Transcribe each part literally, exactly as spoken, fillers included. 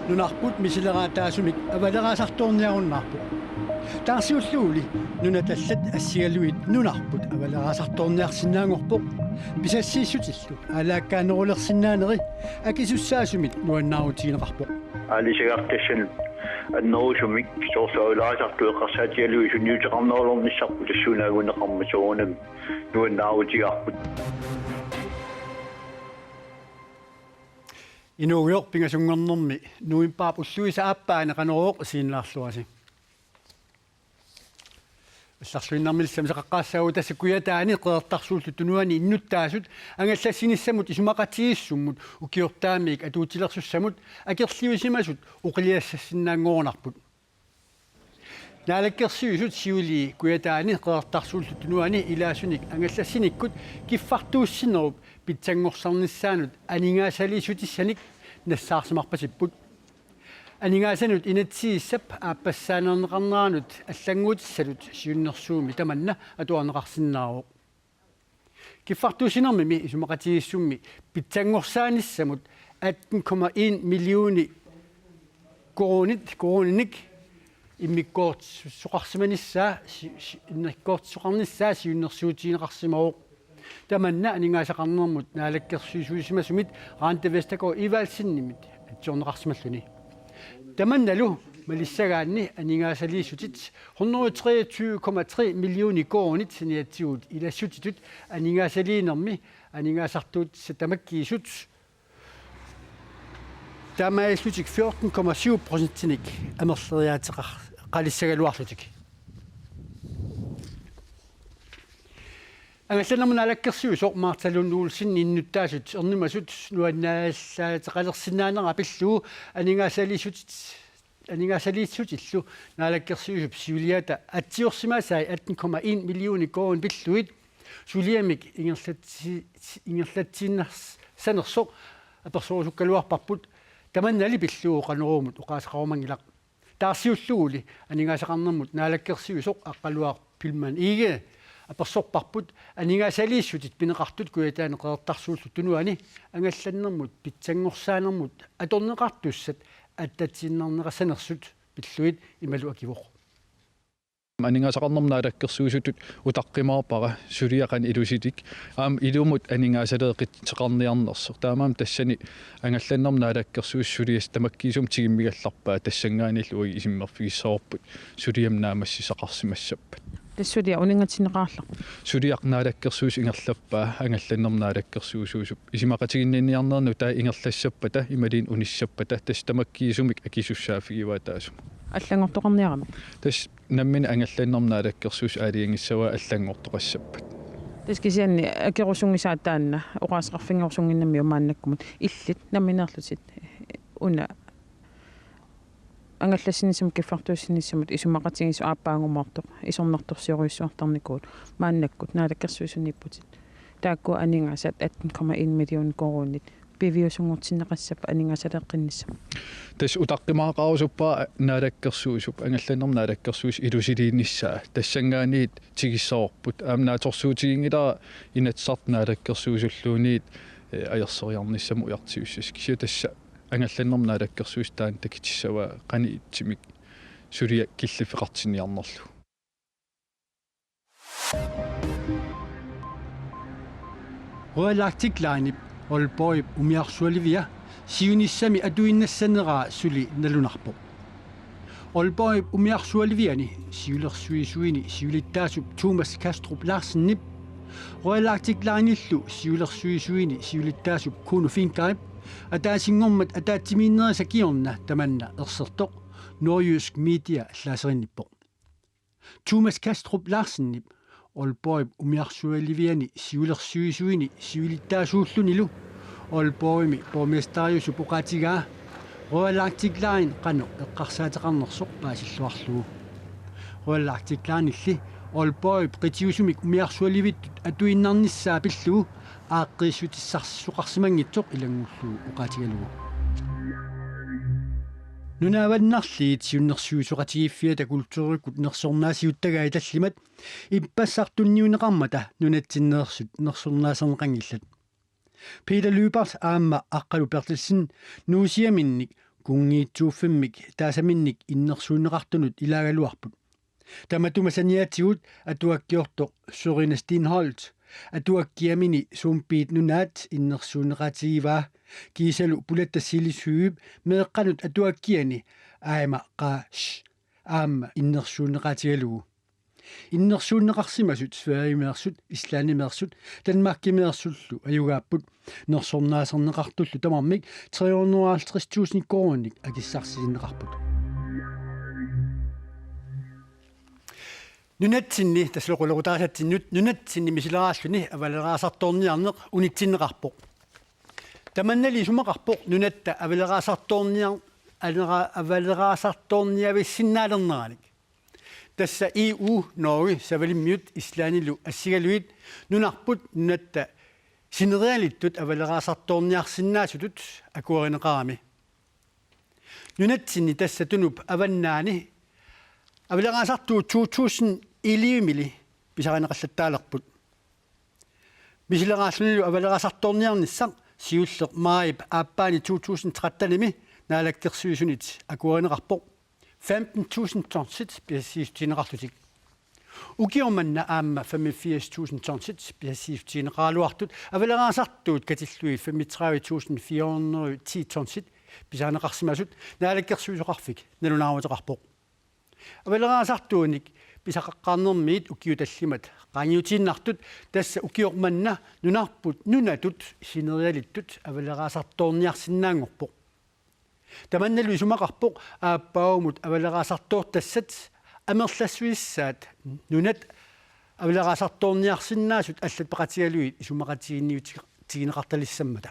Nunarput misileraataasumik avaleraasartoorniarunnaarpoq. Taarsiulluguli nunatta allat assigalugit nunarput avaleraasartoorniarsinnaanngorpoq. Pisassiissutillu aalaakkaanerulersinnaaneri akisussaasumit nuannaarutigineqarpoq. Aalisagartassat annerusumik soorlu avaleraasartut eqqarsaatigalugit sunniuteqarnerulernissarput tassuuna anguneqarmat soorunami nuannaarutigaarput. Inuugujoq pingasunngornermi novembarip ulluisa aappaani Qanorooq isiginnaarluarisi. Allarluinnarmilli sammisaqaqqaassaagut, tassa Kujataani Qeqertarsuullu Tunuani innuttaasut angallassinissamut isumaqatigiissummut ukiortaamiit atuutilersussamut akerliusimasut oqiliassassinnaanngorunarput. Naalakkersuisut siulii Kujataani Qeqertarsuullu Tunuani ilaasunik angallassinikkut kiffartuussinerup pitsanngorsarnissaanut aningaasaliissutissanik nassaarsimarpasipput. Aningaasanut inatsisigissap aappassaaneerneqarneranut allannguutissatut siunnersuummi tamanna atuarneqarsinnaavoq. Kiffartuussinermimi isumaqatigiissummi pitsanngorsaanissamut atten komma en millioner koruunit, koruuninik immikkoortitsisoqarsimanissaa, si-, si-, immikkoortitsisoqarnissaa siunnersuutigineqarsimavoq. Tamanna aningaasaqarnermut naalakkersuisuusimasumit Randi Vestergaard Evaldsenimit atsiorneqarsimalluni. Tamannalu malissagaanni aningaasaliissutit hundrede treogtyve komma tre millioner koruunit saniatigut ilassutitut aningaasaliinermi aningaasartuutissat tamakkiisut taamaallutik fjorten komma syv procentinik amerleriaateqar-, qalissagaluarlutik. Angallannermut naalakkersuisoq Martha Lund Olsen innuttaasut ernumasut nuannaallateqalersinnaanera pillugu aningaasaliissutit, aningaasaliissutillu naalakkersuisup siuliata atsiorsimasai atten komma en millioner koruunit pillugit suliamik ingerlatsi-, ingerlatsiinnarsanersoq apersorusukkaluarparput, tamannali pillugu Qanoruumut oqaaseqarumanngilaq. Taarsiulluguli aningaasaqarnermut naalakkersuisoq Aqqaluaq Pilman Egede apersorparput aningaasaliissutit pineqartut Kujataani Qeqertarsuullu Tunuani angallannermut pitsanngorsaanermut atorneqartussat attatsiinnarneqassanersut pillugit imalu akivoq. Aningaasaqarnermut naalakkersuisutut utaqqimaarpara suliaq qanoq ilusilik, aamma ilumut aningaasaleeqquteqarniarnersoq. Taamaammat tassani angallannermut naalakkersuisut suliassat tamakkiisumik tigummigallarpaat, tassanngaanniillu uagut isummerfigissavarput suliamik naammassisaqarsimassappat. Tassa suliaq uninngatinneqarpoq. Suliaq naalakkersuisut ingerlappaa angallannermut naalakkersuisuusup isumaqatiginninniarnerani taava ingerlassappata imaluunniit unissappata, tassa tamakkiisumik akisussaaffigaat taassuma. Allanngortoqarniarami. Tassa nammineq angallannermut naalakkersuisut aalajangissavaat allanngortoqassappat. Tassa kisianni akerusunngisaat taanna oqaaseqarfinngorusunnginnamiuk maannakkumut, illit nammineerlutit una angallassinissamut kiffartuussinissamut isumaqatigiissut aappaagumoortoq isornartorsiorujussuartarnikuuvoq maannakkut naalakkersuisuniipputit. Taakku aningaasat atten komma en million koruunit piviusunngortinneqassappat aningaasaleeqqinnissamut. Tassa utaqqimaaqarusuppara naalakkersuisup, angallannermut naalakkersuisut ilusiliinissaa. Tassanngaanniit tigussaavarput. Aamma naatsorsuutiginngilara Inatsisartut naalakkersuisulluunniit, eh, ajorseriarnissamut ujartuissasut. Kisianni tassa angallannermut naalakkersuisut taanna takutissavaat qanoq ittumik suliaq killiffeqartinniarnerlugu. Royal Arctic Linep Aalborgip umiarsualivia siunissami atuinnassaneraa suli nalunarpoq. Aalborgip umiarsualiviani siulersuisuini siulittaasup Thomas Kastrup Larsenip Royal Arctic Linellu siulersuisuini siulittaasup Kuno Finkayp ataasinngormat ataatsimiinnerisa kingorna tamanna ersertoq Nordjysk Media allaaserinnippoq. Thomas Kastrup Larsenip Aalborgip umiarsualiviani siulersuisuini siulittaasuullunilu Aalborgimi borgmesteriusup oqaatigaa Royal Arctic Line qanoq eqqarsaateqarnersoq paasilluarlugu. Royal Arctic Linelli Aalborgip qitiusumik umiarsualivittut atuinnarnissaa pillugu aaqqiissutissarsisoqarsimanngitsoq ilanngullugu oqaatigalugu. Nunat Avannarliit Siunnersuisoqatigiiffiata kulturikkut nersornaasiuttagaat tallimat ippassaq tunniunneqarmata nunatsinneersut nersornaaserneqanngillat. Peter Lyberth aamma Aqqalu Berthelsen Nuusiaminnik kunngiitsuuffimmik taasaminnik innersuunneqartunut ilaagaluarput. Tamatuma saniatigut atuakkiortoq Sørine Steenholdt atuakkiamini Sumbiit Nunaat innersuunneqaatigivaa, kiisalu Pulatta Silisuyup meeqqanut atuakkiani Aima Qaa Sh aamma innersuunneqaatigalugu. Innersuunneqarsimasut Sverigemeersut, Islandimeersut, Danmarkimeersullu ajugaapput. Nersornaaserneqartullu tamarmik tre hundrede og halvtreds tusind koruuninik akissarsisinneqarput. Nunatsinni, tassa oqaloqataasatsinnut, nunatsinni misileraalluni avaleraasartoorniarneq unitsinneqarpoq. Tamannali isumaqarpoq nunatta avaleraasartoorniar-, alera-, avaleraasartoorniavissinnaalerneranik. Tassa E U, Norge, Savalimmiut, Islandilu assigalugit nunarput nunatta sinerialittut avaleraasartoorniarsinnaasutut akuerineqarami. Nunatsinni, tassa Tunup avannaani, avaleraasartuut to tusind ellevemili pisarineqallattaalerput. Misileraallunilu avaleraasartoorniarnissaq siulleq maajip aappaani to tusind trettenimi Naalakkersuisunit akuerineqarpoq, femten tusind tonsit pisassiissutigineqarlutik. Ukioq manna aamma femogfirs tusind tonsit pisassiissutigineqaraluartut avaleraasartuut katillugit femogtredive tusind fire hundrede og ti tonsit pisarineqarsimasut Naalakkersuisoqarfik nalunaaruteqarpoq. Avaleraasartuunik pisaqaqqaarnermiit ukiut tallimat qaangiutiinnartut, tassa ukioq manna nunarput nunatut sinerialittut avaleraasartoorniarsinnaanngorpoq. Tamannalu isumaqarpoq aappaagumut avaleraasartoortassat amerlassuissaat nunat avaleraasartoorniarsinnaasut allat peqatigalugit isumaqatigiinniutigineqartalissammata.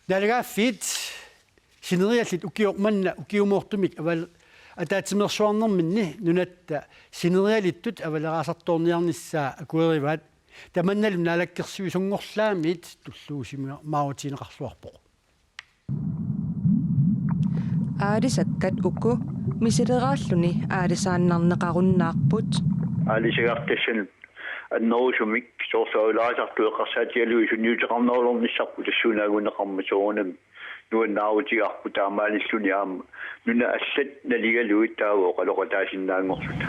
Naalagaaffiit sineriallit ukioq manna ukiumoortumik aval-, ataatsimeersuarnerminni nunatta sinerialittut avaleraasartoorniarnissaa akuerivaat. Tamannalu naalakkersuisunngorlaamiit tulluusimaarutigineqarluarpoq. Aalisakkat uku misileraalluni aalisaannarneqarunnaarput. Aalisagartassanut annerusumik soorlu avaleraasartuut eqqarsaatigalugit sunniuteqarnerulernissarput tassuuna anguneqarmat soorunami nuannaarutigaarput, taamaalilluni aamma nunat allat naligalugit taava oqaloqataasinnaanngorluta.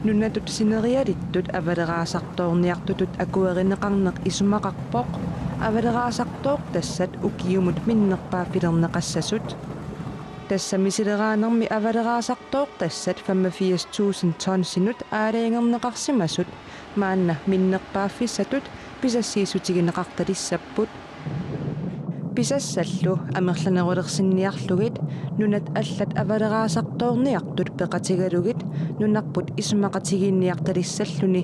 Nunatut sinerialittut avaleraasartoorniartutut akuerineqarneq isumaqarpoq avaleraasartoortassat ukiumut minnerpaaffilerneqassasut. Tassa misileraanermi avaleraasartoortassat femogfirs tusind tonsinut aalajangerneqarsimasut maanna minnerpaaffissatut pisassiissutigineqartalissapput. Pisassallu amerlanerulersinniarlugit nunat allat avaleraasartoorniartut peqatigalugit nunarput isumaqatigiinniartalissalluni.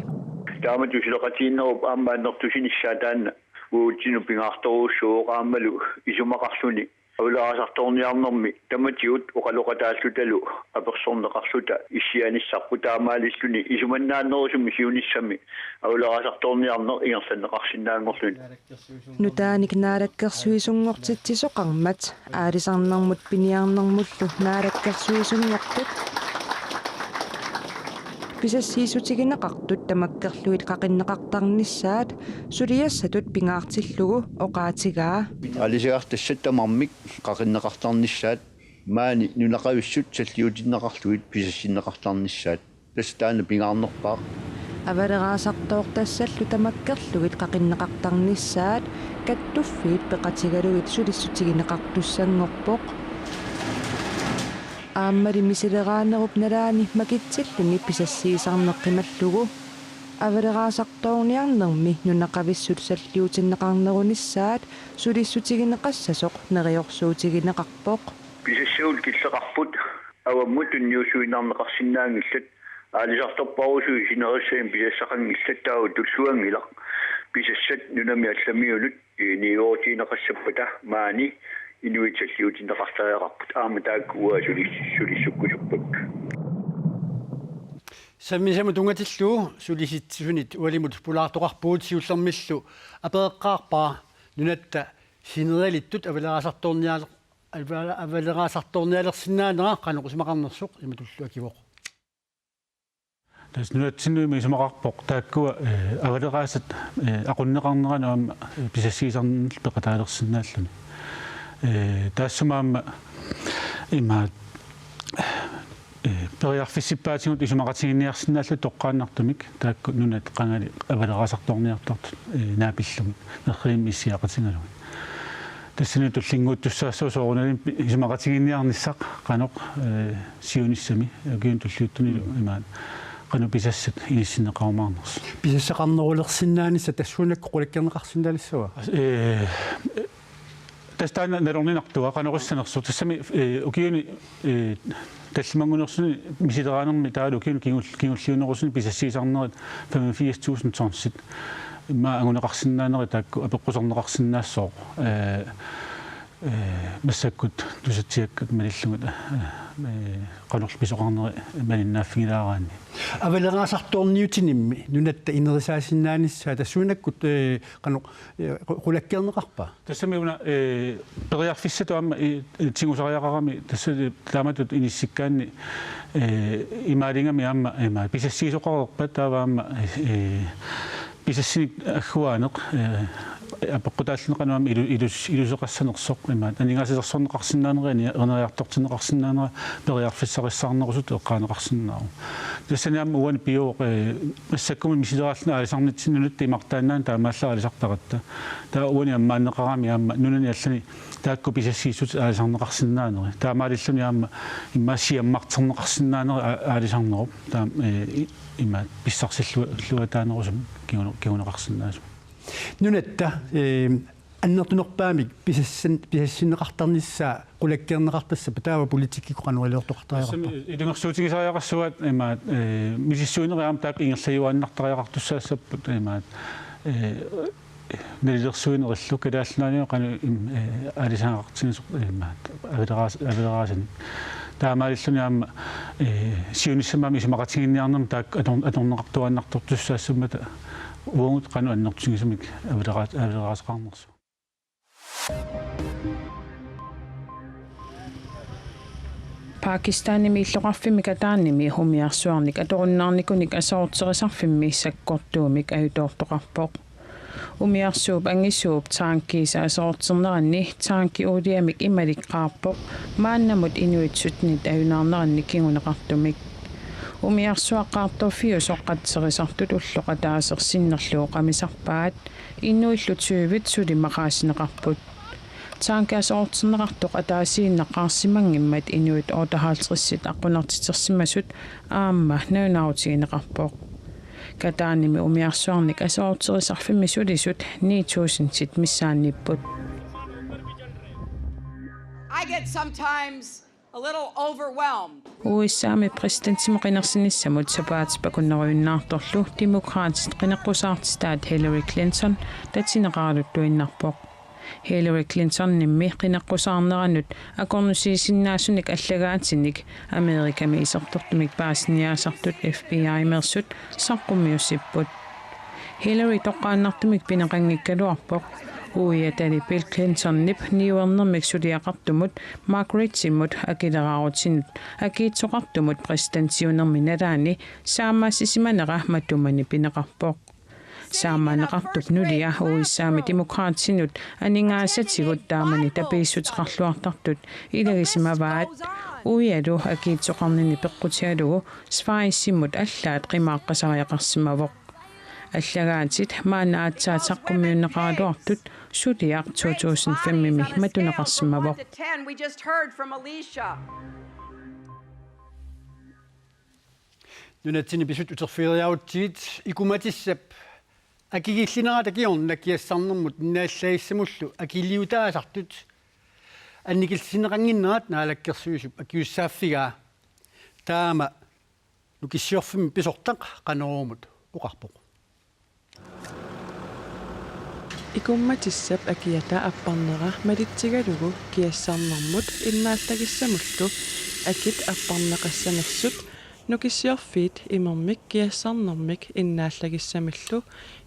Taamatut suleqatigiinnerup aamma annertusinissaa taanna uatsinnut pingaartorujussuuvoq aammalu isumaqarluni avaleraasartoorniarnermi tamatigut oqaloqataallutalu apersorneqarluta issianissarput, taamaalilluni isumannaannerusumik siunissami avaleraasartoorniarneq ingerlanneqarsinnaanngorluni. Nutaanik naalakkersuisunngortitsisoqarmat aalisarnermut piniarnermullu naalakkersuisunngortut pisassiissutigineqartut tamakkerlugit qaqinneqartarnissaat suliassatut pingaartillugu oqaatigaa. Aalisagartassat tamarmik qaqinneqartarnissaat maani nunaqavissut salliutinneqarlugit pisassinneqartarnissaat. Tassa taanna pingaarnerpaaq. Avaleraasartoortassallu tamakkerlugit qaqinneqartarnissaat kattuffiit peqatigalugit sulissutigineqartussanngorpoq. Aammali misileraanerup nalaani makitsilluni pisassiisarneq qimallugu avaleraasartoorniarnermi nunaqavissut salliutinneqarnerunissaat sulissutigineqassasoq neriorsuutigineqarpoq. Pisassagullu killeqarput avammut tunniussuinnarneqarsinnaanngillat, aalisartorparusuit sinerissagit pisassaqanngillat, taava tulluanngilaq pisassat nunami allamiunut niuerutigineqassappata maani inuit salliutinneqartariaqarput, aamma taakku uanga sulis-, sulissukkusuppakkit. Sammisamut tunngatillugu sulisitsisunit ualimut pulaartoqarpugut, siullermillu apereqqaarpara nunatta sinerialittut avaleraasartoornial-, aval-, avaleraasartoornialersinnaanera qanoq isumaqarnersoq, imatullu akivoq. Tassa nunatsinnuimi isumaqarpoq taakkua, eh, avaleraasat, eh, aqunneqarneranut aamma, eh, pisassiisarnermut peqataalersinnaalluni. Ee, taassuma aamma ima, ee, periarfissippaatigut isumaqatiginninniarsinnaallutik toqqaannartumik taakku nunat qangali avaleraasartorniartartut, ee, naapillugit nerrivimmik issiaqatigalugit. Tassani tullinnguuttussaassaaq soorunalimi pi-, isumaqatiginninniarnissaq qanoq, ee, siunissami ukiuni tulliuttunilu imaat qanoq pisassat inissinneqarumaarnersut. Pisassaqarnerulersinnaanissaq tassuunakkut qulakkeerneqarsinnaalissava? Ee, Tassa taanna nalorninartua qanoq issanersoq. Tassami, ee, ukiuni, ee, tallimanngunersuni misileraanermi taavalu ukiuni kingul-, kingulliunerusuni pisassiisarnerit femogfirs tusind tonsit. Immaqa anguneqarsinnaanerit taakku apeqqusarneqarsinnaassooq. Ee, ee, massakkut tusatsiakkat malillugit, ee, qanorlu pisoqarneri malinnaaffigilaaraanni. Avaleraasartorniutinimmi nunatta inerisaasinnaanissaa tassuunakkut, ee, qanoq, ee, qu-, qulakkeerneqarpa? Tassami una, ee, periarfissatut aamma, ee, ee, tigusariaqarami tassa taamatut inissikkaanni, ee, imaaligami aamma, ee, ima pisassiisoqareerpat taava aamma, ee, pisassinik agguaaneq, ee, apeqqutaallineq qanoq aamma ilu-, ilus-, iluseqassanersoq ima aningaasalersorneqarsinnaanera, erineriartortinneqarsinnaanera periarfissarissaarnerusutut eqqaaneqarsinnaavoq. Tassani aamma uani piuvoq, ee, massakkummi misileraalluni aalisarnitsinni nunatta imartaannaani taamaallaat aalisartaratta. Taava uani ammaanneqarami aamma nunani allani taakku pisassiissutit aalisarneqarsinnaaneri. Taamaalilluni aamma immaqa siammarterneqarsinnaaneri aa-, aalisarnerup. Taama, ee, i-, ima pissarsilluataanerusumik kigune-, kiguneqarsinnaasumik. Nunatta, ee, annertunerpaamik pisassin-, pisassinneqartarnissaa qulakkeerneqartassappat taava politikkikkut qanoq iliortoqartariaqarpa? Tassami ilungersuutigisariaqassuat imaat, ee, misissuinerit aamma taakku ingerlajuaannartariaqartussaassapput imaat, ee, nalilersuinerillu Kalaallit Nunaanni qanoq im-, ee, aalisagaqartigisoq imaat avaleraas-, avaleraasanik. Taamaalilluni aamma, ee, siunissami aamma isumaqatiginninniarnermi taakku ator-, atorneqartuaannartortussaassammata uagut qanoq annertutigisumik avaleraas-, avaleraasaqarnersoq. Pakistanimi illoqarfimmi Qatarimi umiarsuarnik atorunnaarnikunik aserorterisarfimmi sakkortuumik ajutoortoqarpoq. Umiarsuup angisuup tankiisa aserorterneranni tanki uuliamik imalik qaarpoq maannamut inuit syttenit ajunaarneranni kinguneqartumik. Umiarsuaq qaartorfiusoq qatserisartut ulloq ataaseq sinnerlugu qamisarpaat, inuillu tyvit suli maqaasineqarput. Tanki aserorterneqartoq ataasiinnaq qaarsimanngimmat inuit otteoghalvtredsit aqqunartitersimasut aamma nalunaarutigineqarpoq. Qatarimi umiarsuarnik aserorterisarfimmi sulisut ni tusindit missaanniipput. I get sometimes a little overwhelmed. U S A-mi præsidentimut qinersinissamut sapaatip akunnerujunnaartorlu Demokraatit qineqqusaartitaat Hillary Clinton tatineqaraluttuinnarpoq. Hillary Clintonimmi qineqqusaarneranut akornusiisinnaasunik allagaatinik Amerikami isertortumik paasiniaasartut F B I-meersut saqqummiussipput. Hillary toqqaannartumik pineqanngikkaluarpoq. Uiatali Bill Clintonip niuernermik suliaqartumut Margaretimut akileraarutinut akiitsoqartumut præsidentiunermi nalaani saammassisimanera matumani pineqarpoq. Saammaanneqartup nulia U S A-mi Demokraatinut aningaasatigut taamani tapiissuteqarluartartut ilagisimavaat, uialu akiitsoqarnini peqqutigalugu Schweizimut allaat qimaaqqasariaqarsimavoq. Allagaatit maanna aatsaat saqqummiunneqaraluartut suliaq to tusind fem-imi matuneqarsimavoq. Ten, we just heard from Alicia. Nunatsinni pisut uterfigeriarutsigit, ikumatissap akikillinerata kingorna kiassarnermut innaallagissamullu akiliutaasartut annikillisinneqannginnerat Naalakkersuisup akisussaaffigaa. Taama Nukissiorfimmi pisortaq Qanorumut oqarpoq. Ikummatissap akiata apparnera malitsigalugu kiassarnermut innaallagissamullu akit apparneqassanersut Nukissiorfiit imermik kiassarnermik innaallagissamillu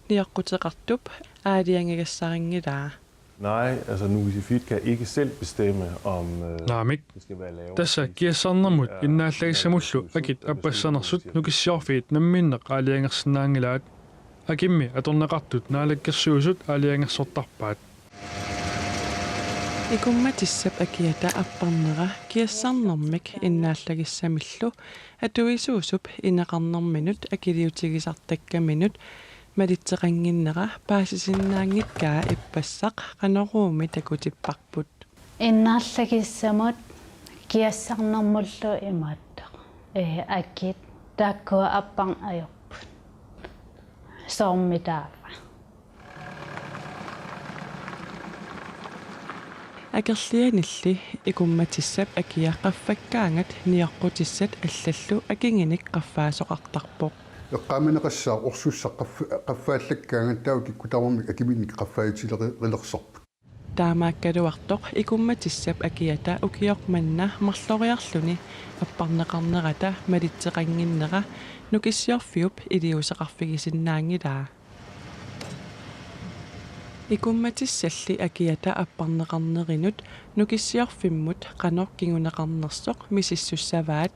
nioqquteqartup aalajangigassarinngilaat. Nej, altså Nukissiorfiit kan ikke selv bestemme, om øh, Naamik. Det skal være lavere Tassa pris. Kiassarnermut innaallagissamullu akit appassanersut Nukissiorfiit namminneq aalajangersinnaanngilaat. Akimmi atorneqartut Naalakkersuisut aalajangersortarpaat. Ikummatissap akiata apparnera kiassarnermik innaallagissamillu atuisuusup ineqarnerminut akiliutigisartakkaminut malitseqannginnera paasisinnaanngikkaa ippassaq Qanoruumi takutipparput. Innaallagissamut kiassarnermullu imaattoq. Ee, akit taakkua apparneq ajorput. Soormi taava. Akerlianilli Ikummatissap akia qaffakkaangat nioqqutissat allallu akinginik qaffaasoqartarpoq. Eqqaamaneqassaaq orsussaq qaffa-, qaffaallakkaangat taava kikkut tamarmik akiminnik qaffaatileqi-, -lersarput. Taamaakkaluartoq Ikummatissap akiata ukioq manna marloriarluni apparneqarnerata malitseqannginnera Nukissiorfiup iliuuseqarfigisinnaanngilaa. Ikummatissalli akiata apparneqarnerinut Nukissiorfimmut qanoq kinguneqarnersoq misissussavaat,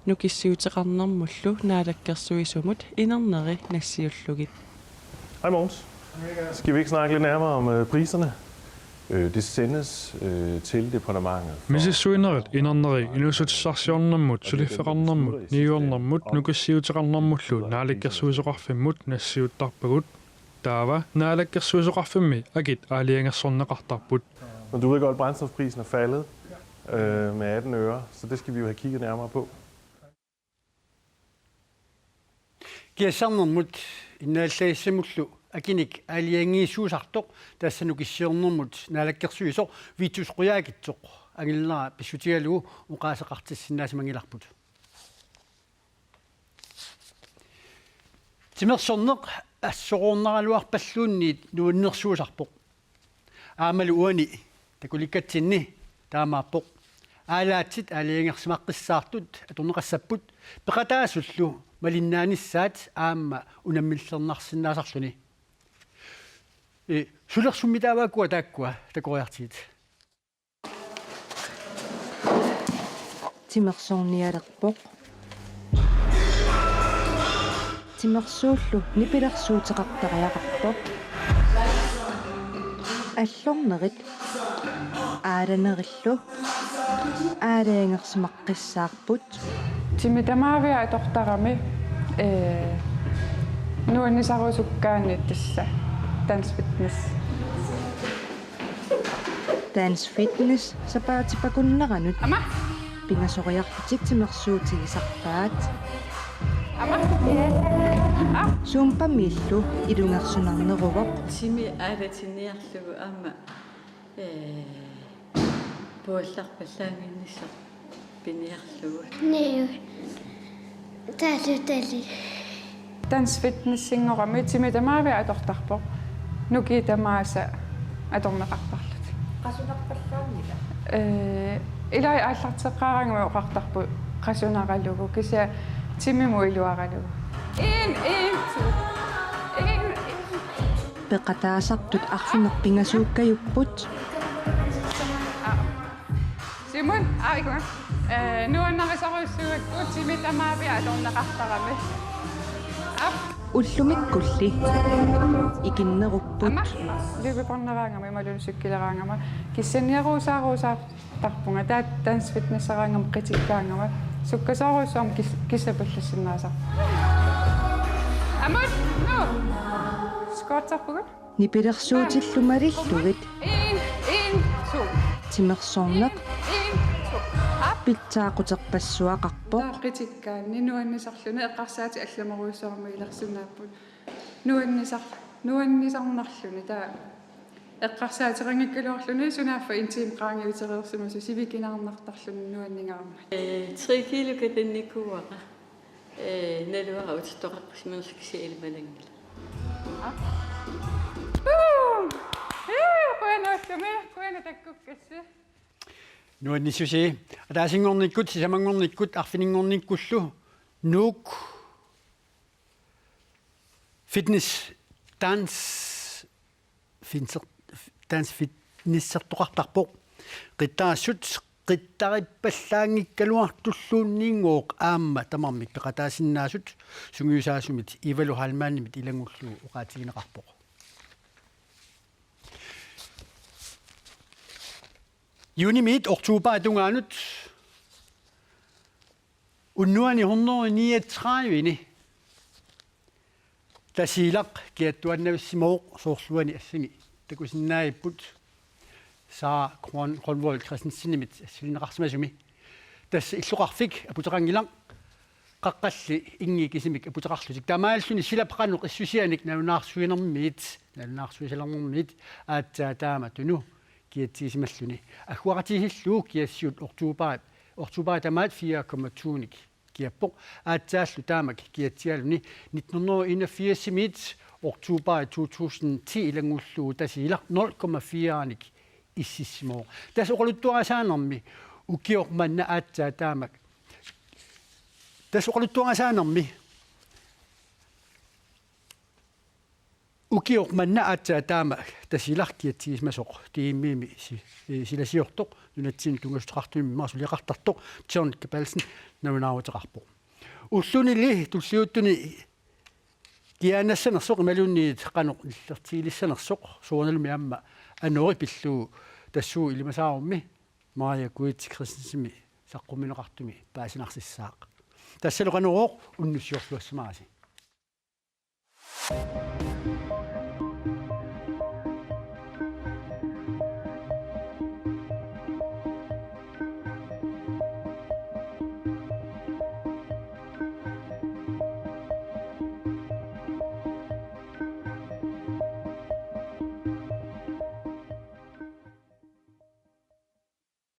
nukissiuteqarnermullu naalakkersuisumut inerneri nassiullugit. Hej Mogens. Skal vi ikke snakke lidt nærmere om øh, priserne? Øh, det sendes øh, til departementet. For Misissuinerit inerneri inuussutissarsiornermut, suliffeqarnermut, niuernermut, nukissiuteqarnermullu naalakkersuisoqarfimmut nassiuttarpagut. Taava naalakkersuisoqarfimmi akit aalajangersorneqartarput. Men du ved godt, at brændstofprisen er faldet øh, med atten øre, så det skal vi jo have kigget nærmere på. Kiassarnermut innaallagissamullu akinik aalajangiisuusartoq tassa Nukissiornermut naalakkersuisoq Vittus Qujaukitsoq angineraa pissutigalugu oqaaseqartissinnaasimangilarput. Timersorneq assorornaraluarpalluunniit nuannersuusarpoq. Aammalu uani takulikkatsinni taamaappoq. Aalaatsit aalajangersimaqqissaartut atorneqassapput peqataasullu malinnaanissaat aamma unammillernarsinnaasarluni. Ee, sulersummi taavaakkua taakkua takoriartigit. Timersornialerpoq. Timersuullu nipilersuuteqartariaqarpoq. Allornerit aalanerillu aalajangersimaqqissaarput. Timi tamaavia atortarami, ee, nuannisarusukkaanni tassa Dance Fitness. Dance Fitness sapaatip akunneranut Ama. Pingasoriarlutik timersuutigisarpaat. Ama. Ah. Zumbamiillu ilungersunarneruvoq. Timi aalatinniarlugu aamma, ee, puallarpallaannginnissaq piniarlugu. Niu. Talu tali. Dance Fitnessinngorami timi tamaavia atortarpoq. Nukiit tamaasa atorneqartarlutik. Qasunarpallaanngila? Ee, ilai aallarteqqaaraangama oqartarput qasunaralugu, kisianni timimut iluaralugu. En, en, to. En, en. Peqataasartut arfineq-pingasuukkajupput. Simon, aa, ikunga. Ee, nuannarisorujussuugakku timi tamaavia atorneqartarami. Aap. Ullumikkulli ikinnerupput. Aamma løbebånderaangama imaluunniit cykeleraangama kissanniaruusaaruusaartarpunga, taava Dance Fitnesseraangama qitikkaangama sukkasooruussuarmik kis-, kissapallassinnaasarpunga. Aamma, no. Squatterpugut. Nipilersuutillu malillugit. En, en, to. Timersorneq. En, en, to. Aap. Pitsaaquterpassuaqarpoq. Taava qitikkaanni nuannisarluni, eqqarsaatit allamorujussuarmik ilersinnaapput. Nuannisar-, nuannisarnarluni taava. Eqqarsaateqanngikkaluarluni sunaaffa en time qaangiutereersimasoq sivikinaarnartarluni nuanningaarmat. Ee, tre kilo katannikuuara. Ee, naluara utittoqarpusi, manersa kisiat ilimananngilaq. Uu! Ee, qujanaq ullumi, qujanaq takkukkassi. Nuannissusi. Ataasinngornikkut, sisamanngornikkut, arfininngornikkullu Nuuk Fitness Dance Finser-, Dance Fitnessertoqartarpoq. Qittarassut qittarippallaanngikkaluartulluunniinngooq aamma tamarmik peqataasinnaasut sungiusaasumit Ivalu Heilmannimit ilanngullugu oqaatigineqarpoq. Juunimiit oktoberip tungaanut unnuani hundrede niogtredive-ni Tasiilaq kiattuaannavissimavoq, soorlu uani assimi takusinnaagipput Sara Grøn-, Grønvold Christensenimit assilineqarsimasumi. Tassa illoqarfik aputeqanngilaq, qaqqalli ingi kisimik aputeqarlutik. Taamaalluni silap qanoq issusianik nalunaarsuinermiit, nalunaarsuisalernermiit aatsaat taamatut kiatsigisimalluni. Agguaqatigiillu kiassiut oktoberip, oktoberip tamaat fire komma to-nik kiappoq. Aatsaallu taamak kiatsigaluni nitten hundrede og enogfirs-imiit oktoberip to tusind ti ilanngullugu Tasiilaq nul komma fire-nik ississimavoq. Tassa oqaluttuarisaanermi ukioq manna aatsaat taamak. Tassa oqaluttuarisaanermi ukioq manna aatsaat taama Tasiilaq kiatsigisimasoq D M I-mi si-, eh, silasiortoq, nunatsinnut tunngassuteqartumik immaqa suliaqartartoq John Berthelsen nalunaaruteqarpoq. Ullunili tulliuttuni kiaannassanersoq imaluunniit qanoq nillertigilissanersoq soorunalumi aamma anori pillugu tassuuna ilimasaarummi Maria Kuitse Christensenimit saqqummiunneqartumik paasinarsissaaq. Tassalu Qanorooq, unnussiorluassimaarisi.